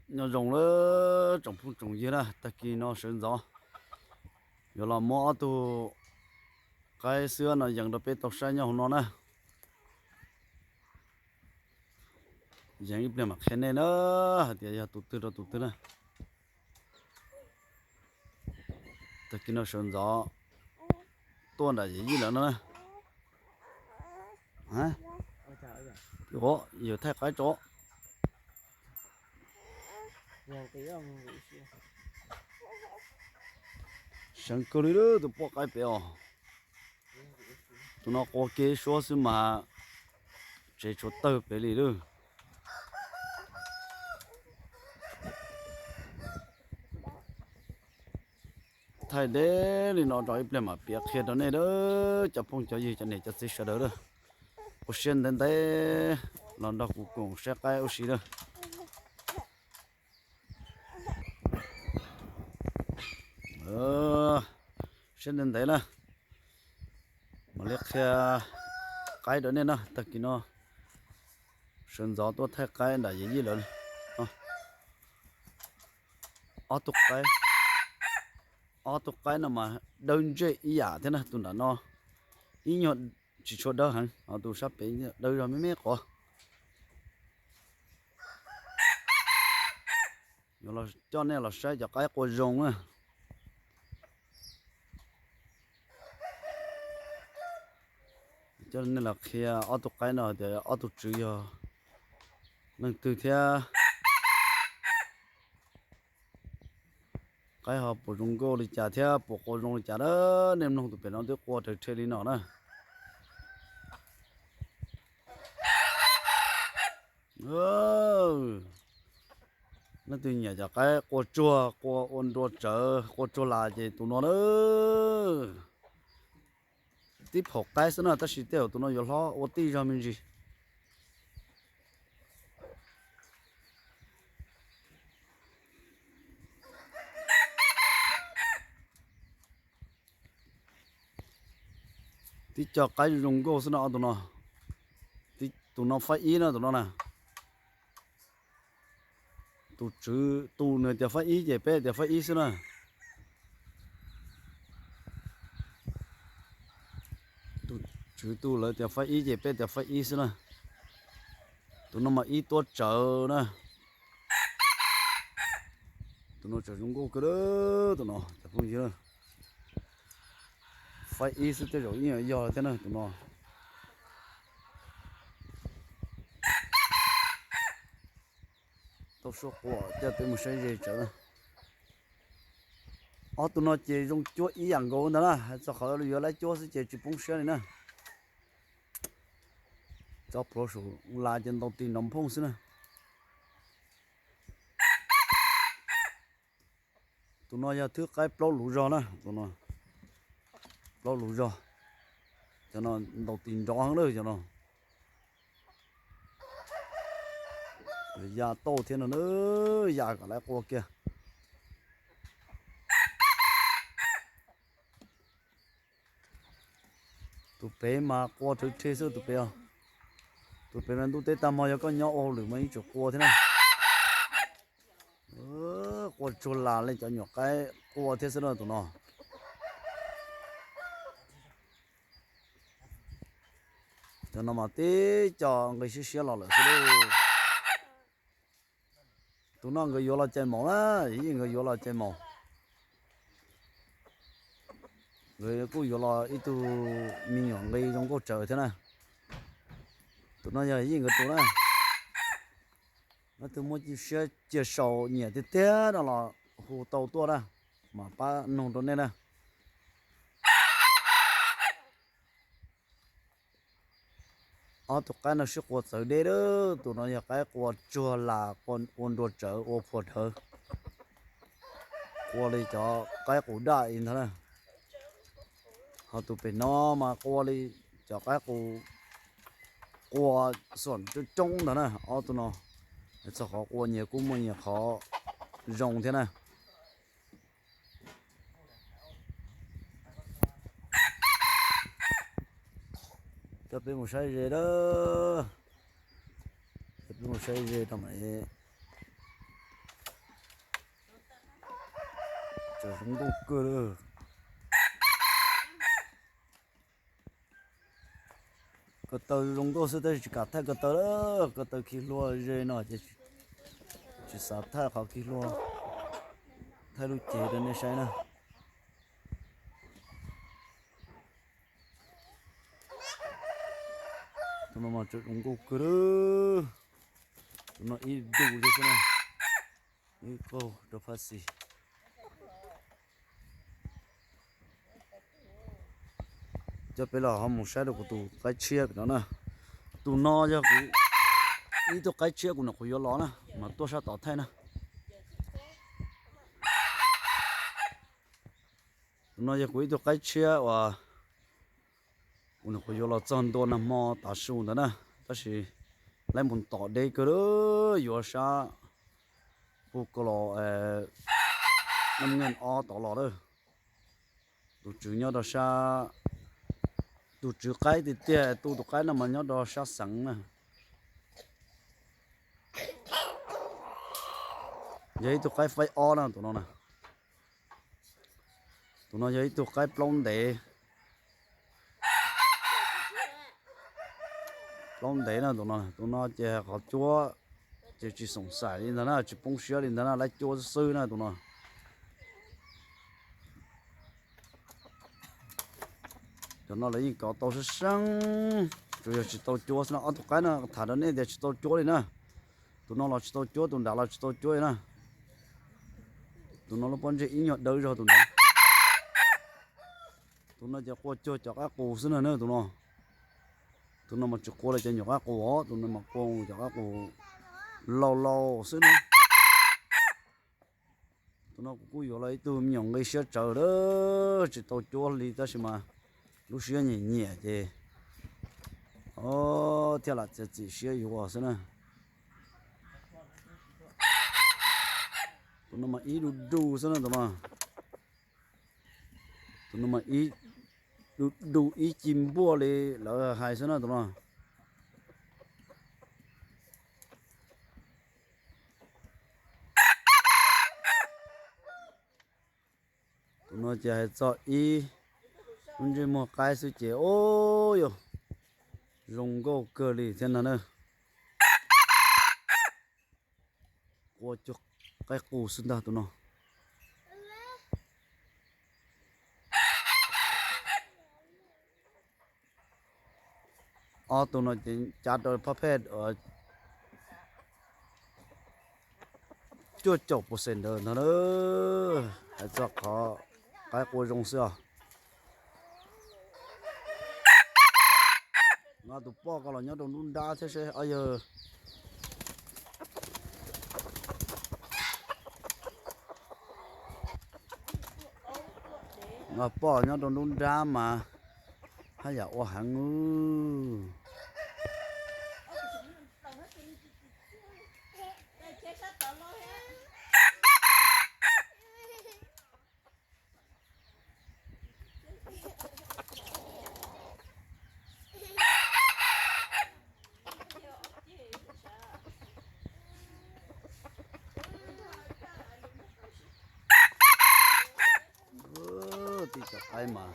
Nyob zoo lawm tsoom phooj tsoom ywg na, tag kis no sawv ntxov yuav los muab ob tug qaib xwb no yees rau peb tau saib nyob hauv no na. Yees ib pliag mam qhia nej na, hais tias yog tus twg rau tus twg na. Tag kis no sawv ntxov tuaj nram Yim Yij lawm no na. Yawg thaij qaib tso. Seev kawg li lawm tus poj qaib pem os. Tus no qua kiag ib suab xwb mas tsev tshuav tawg pem li lawm. Thaij deb li no rau ib pliag mam piav qhia rau nej lawm cov phooj cov ywg cov niam cov txiv sawv daws lawm. Ua siab ntev ntev los nrog kuv koom saib qaib ua si lawm. Siab ntev ntev na, mam li qhia qaib rau nej na. Tag kis no sawv ntxov tuaj thaij qaib nram Yim Yij lawm. Ob tug qaib, ob tug qaib no mas dawb ntsej ib yam thiab na. Tus nram no ib nyuag tsis tshua dawb heev, ho tus sab pem dawb zog me me qhov. Yuav coj nej los saib cov qaib qua zoo na. Coj nej los qhia ob tug qaib no tias ob tug tswv yog leej twg thiab qaib ho puas zoo nkauj li cas thiab puas qua zoo li cas na. Nej mloog tus pem no twb qua raws rhe li no na. Leej twg nyiam cov qaib qua tsuag, qua ua nrua tsawv, qua tsuag las ces tus no na. Tib phaum qaib xwb na, tab sis tej zaum tus no yuav hlob ua tij zog me ntsis. Tib co qaib zoo nkauj xwb no ob tug no. Tus no faib ib na, tus no na. Tus tswv tu nws tias faib ib ces peb tias faib ib xwb na. Tus tswv tu lawv tias faib ib ces peb tias faib ib xwb na. Tus no mas ib tuab tsawv na. Tus no tsawv zoo nkauj kawg, tus no cov phooj ywg. Faib ib xwb tej zaum ib yam yog thiab na tus no. Tau suab qua coj peb mus saib ze tsawv na. Ob tug no ces zoo cuab ib yam nkaus ntag na, hais txog qhov yuav laib cuab xwb ces tsis poob siab li na. Cov plhuav saum las ces ntaus tis nrov nphooj xwb na. Tus no yog thwb qaib plaub luv zog na, tus no plaub luv zog. Cov no ntaus tis nrov heev lawm cov no. Ya tauj thiab no na, ya kom lawv qua kiag. Tus pem mas qua rhawv rhe xwb tus pem os. Tus pem mas ntuj teb tag hmo yog koj nyob ua hauj lwm mas yeej tseem qua thiab na. Qua tsuag las li cov nyuam qaib qua thiab xwb na tus no. Cov no mas tib co nqi siab siab los lawm xwb lauj. Tus no nkawd yuav los cais maum na, yij nkawd yuav los cais maum. Nkawd kuj yuav los ib tug me nyuam nqi zoo nkauj tsawv thiab na. Tus no yog yij nkawd tus na. Leej twg muaj siab cia sau nyiam tiag tiag no los hu tau tuaj na, mam pab noog rau nej na. Ob tug qaib no sib qua txawv deb lawm, tus no yog qaib qua tsuag las, ua nrua tsawv, ua phuam dawv, qua li cov qaib qus daj ntag na. Ho tus pem no mas qua li cov qaib qus, qua xuam coob coob ntag na. Ob tug no txog qhov qua nyias kuj muaj nyias qhov zoo thiab na. Coj peb mus saib ze a, coj peb mus saib ze rau mam li Zoo nkauj kawg li. Ko taw zoo nkauj xwb tab sis tsis kam thaij ko taw lawm, ko taw khi hlua ze no ces tsis xav thaij qhov khi hlua, thaij lub cev rau nej saib na. Tus no mas tseem zoo nkauj kawg li. Tus no ib du li xwb na, ib qaug rau phab xis. Coj peb los ho mus saib rau kuv tus qaib tshiab pem no na. Tus no yog kuv ib tug qaib tshiab kuv nyuam qhuav yuav los na, mas tuaj sab tod thaij na. Tus no yog kuv ib tug qaib tshiab uas kuv nyuam qhuav yuav los txog ntua nag hmo tav su ntawd na, tab sis laib mus tom deb kawg li, yuav sab puag ko los, naj naj ob tod los lawm. Tus tswv nyob rau sab, tus tswv qaib tiag tiag tu tus qaib no mas nyob rau sab xeev na. Yog ib tug qaib faib ob na tus no na. Tus no yog ib tug qaib plaub ntev, plaub ntev na tus no. Tus no ces qhov cuab ces tsis xoom xaim li ntag na, tsis poob siab li ntag na, laib cuab xwb na tus no. Cov no lawv yeej kov tau sab seeb, tsuas yog tsis tau cuab xwb no. Ob tug qaib no tham rau nej tias tsis tau cuab li na. Tus no los tsis tau cuab, tus nrad los tsis tau cuab li na. Tus no lub pob ntseg ib nyuag dawb zog tus nrad. Tus no ces qua cuag cov qaib qus xwb na tus no. Tus no mas tsis qua li cov nyuam qaib qus os, tus no mas qua cov qaib qus laus laus xwb na. Tus no kuv kuj yuav los ib tug me nyuam nqi siab tsawv lawm, tsis tau cuab li tab sis mas lub siab nyiam nyiam ces thiaj lam txiav txim siab yuav xwb na. Tus no mas ib du du xwb na tus no. Tus no mas ib du du ib ci npuaj li lawv hais xwb na tus no. Tus no ces hais txog ib lub ntsej muag qaib xwb ces ub yuav zoo nkauj kawg li thiab no na. Qua cuag qaib qus xwb ntag tus no. Ob tug no ces cav rau phab phej cuaj caum percent ntawd ntag na. Hais txog qhov qaib qua zoo xwb os. Nqa tus poj ko los nyob rau nruab nrab thiab seb os yawg. Nqa poj nyob rau nruab nrab mas haj yam ua heev. Tib cov qaib mas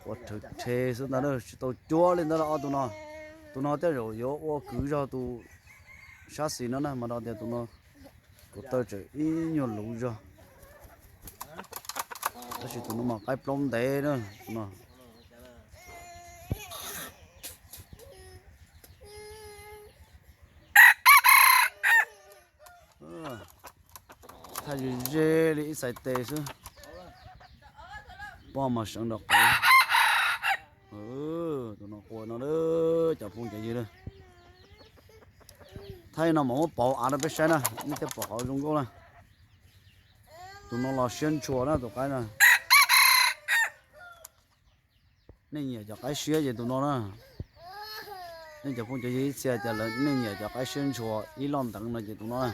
qua rhawv rhe xwb ntag, tsis tau cuab li ntawd los ob tug no. Tus no tej zaum yuav ua kwv zog tus sab xis no na mas no tias tus no kuv taw tseem ib nyuag luv zog. Tab sis tus no mas qaib plaub ntev na tus no. Thaij ze ze li ib txhais tes xwb. Poj mas seev nrov qev. Tus no qua no lawm cov phooj cov ywg. Thaij no mas muab pauv av rau peb saib na, nej thiaj pom qhov zoo nkauj na. Tus no los siab ntshua na tus qaib na. Nej nyiam cov qaib siab ces tus no na. Nej cov phooj cov ywg ib txhia cas lawv nej nyiam cov qaib siab ntshua ib loj nteev no ces tus no na.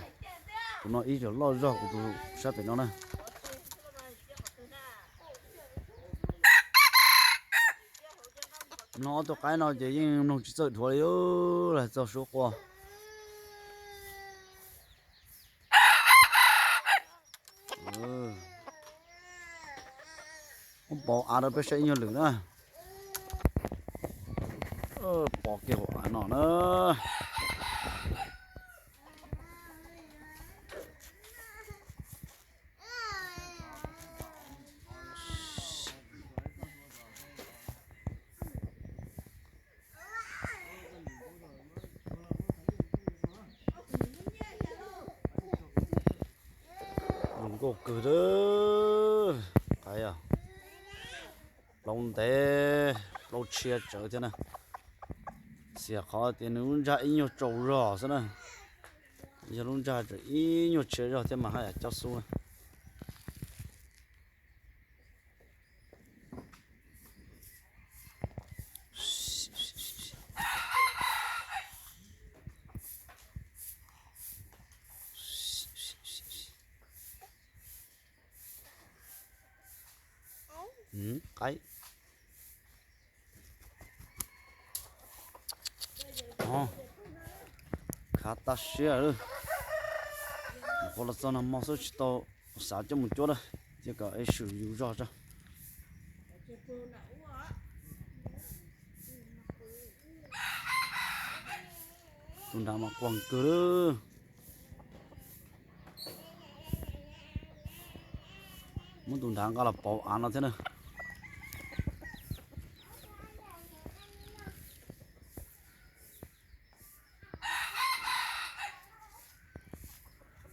Tus no ib tug loj zog kuv tus sab pem no na. Mloog ob tug qaib no ces yeej mloog tsis txawj dhuav li, los txog suab qua. Muab pauv av rau peb saib ib nyuag lwm na. Pov kiag hauv av no na. Zoo nkauj kawg li. Qaib, plaub ntev, plaub tshia tsawv thiab na. Xiam qhov tias nws lub ntsag ib nyuag tsaus zog xwb na. Yog lub ntsag tseem ib nyuag tshia zog thiab mas haj yam cob xub na. Qaib, khav tag siab lawm. Nyuam qhuav los txog nag hmo xwb tsis tau xav coj mus cuab na, cia kom es swm yus zog tso. Tus nrad mas quag kawg lawm. Muab tus nrad nqa los pauv av no thiab na.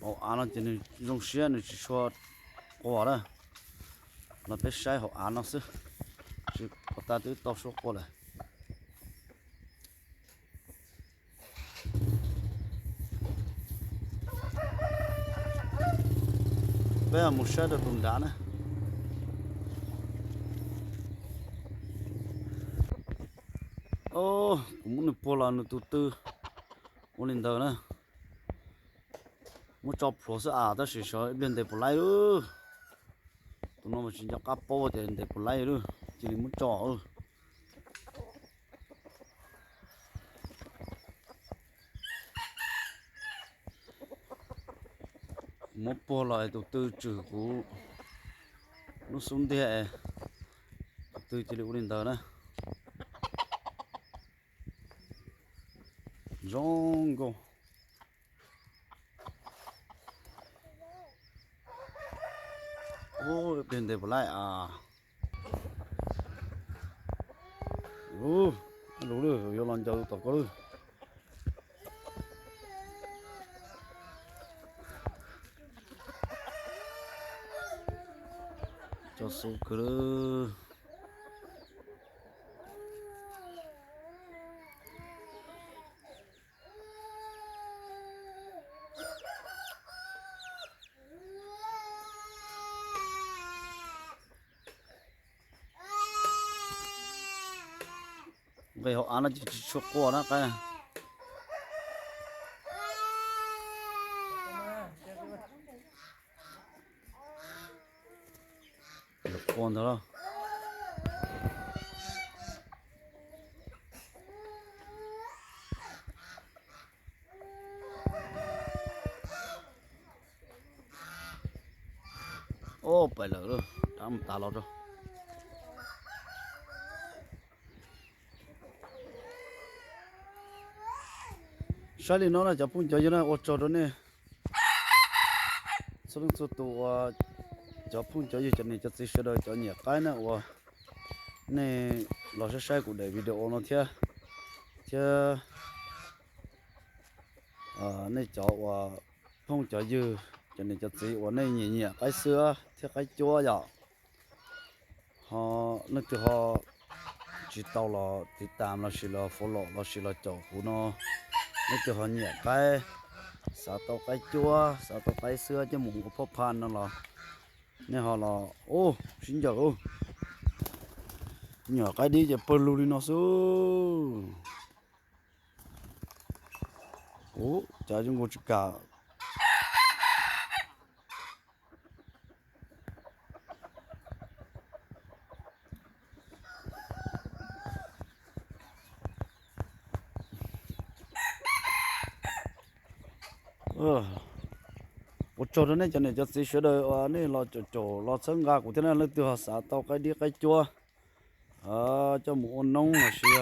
Pauv av no ces nws zoo siab nws tsis tshua quaj na. Los peb saib hauv av no xwb, tsis pom tas twb tau suab quaj lawm. Peb mus saib rau tus nrad na. Kuv muab nws puag los nws tus tw ua li ntawd na. Muab tso plhuav xwb as, tab sis xyov ib pliag ntes puas laib lawm. Tus no mas tsis nco qab paub tias ntes puas laib lawm, cia li muab tso. Kuv muab puag los tus tw tswm kuv lub xub ntiag, tus tw cia li ua li ntawd na. Zoo nkauj. Ib pliag ntes puas laib as. Ub, lus lwj yuav los ncaws tom koj lwj. Tso xub kawg lawm. Nqis hauv av no ces tsis tshua quaj na qaib. Quaj ntag lauj. Ob, pais lawm, rov mus tas los rau. Saib li no na cov phooj cov ywg na, ua tsaug rau nej txhua leej txhua tus uas cov phooj cov ywg cov niam cov txiv sawv daws cov nyiam qaib na uas nej los saib saib kuv daim video no thiab, thiab nej cov uas phooj cov ywg cov niam cov txiv uas nej nyiam nyiam qaib xwb thiab qaib cuab yom. Ho leej twg ho tsis tau los tiv tam lossis los follow lossis los caum kuv no, leej twg ho nyiam qaib, xav tau qaib cuab xav tau qaib xwb coj mus ua phoj pha no los nej ho los, ub, sib ncaws, nyuam qaib dib ces pawg lug li no xwb. Ub, cas zoo nkaus tsis kam. Ua tsaug rau nej cov niam cov txiv sawv daws uas nej los caum caum los txhawb nqa kuv thiab na. Leej twg ho xav tau qaib dib qaib cuab coj mus ua noob los sis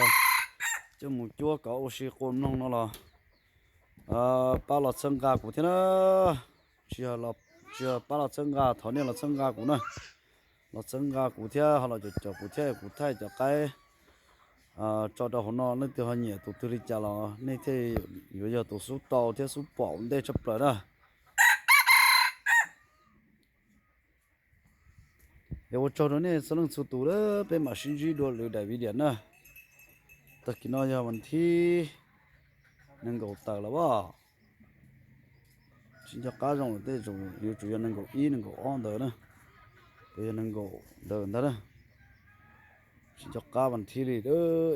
coj mus cuab kom ua si qua mloog no los pab los txhawb nqa kuv thiab na. Tsis yog pab los txhawb nqa, thov nej los txhawb nqa kuv na. Los txhawb nqa kuv thiab ho los caum caum kuv thiab, kuv thaij cov qaib tso rau hauv no. Leej twg ho nyiam tus twg li cas los nej thiaj yuav yog tus xub tau thiab xub pom ua ntej tshaj plaws na. Es ua tsaug rau nej txhua leej txhua tus, peb mam sib ntsib dua lwm daim video na. Tag kis no yog vas thib nees nkaum tawm los as. Tsis nco qab zoo lawm, tej zaum yuav tsum yog nees nkaum ib nees nkaum ob ntawd na, los yog nees nkaum ntawd ntag na. Tsis nco qab vas thib li.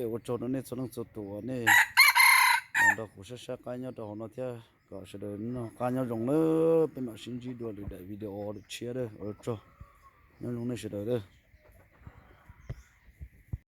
Es ua tsaug rau nej txhua leej txhua tus uas nej los nrog kuv saib saib qaib nyob rau hauv no thiab, kom sawv daws noj qab nyob zoo na. Peb mam sib ntsib dua lwm daim video lwm tshiab. Ua tsaug, nyob zoo nej sawv daws.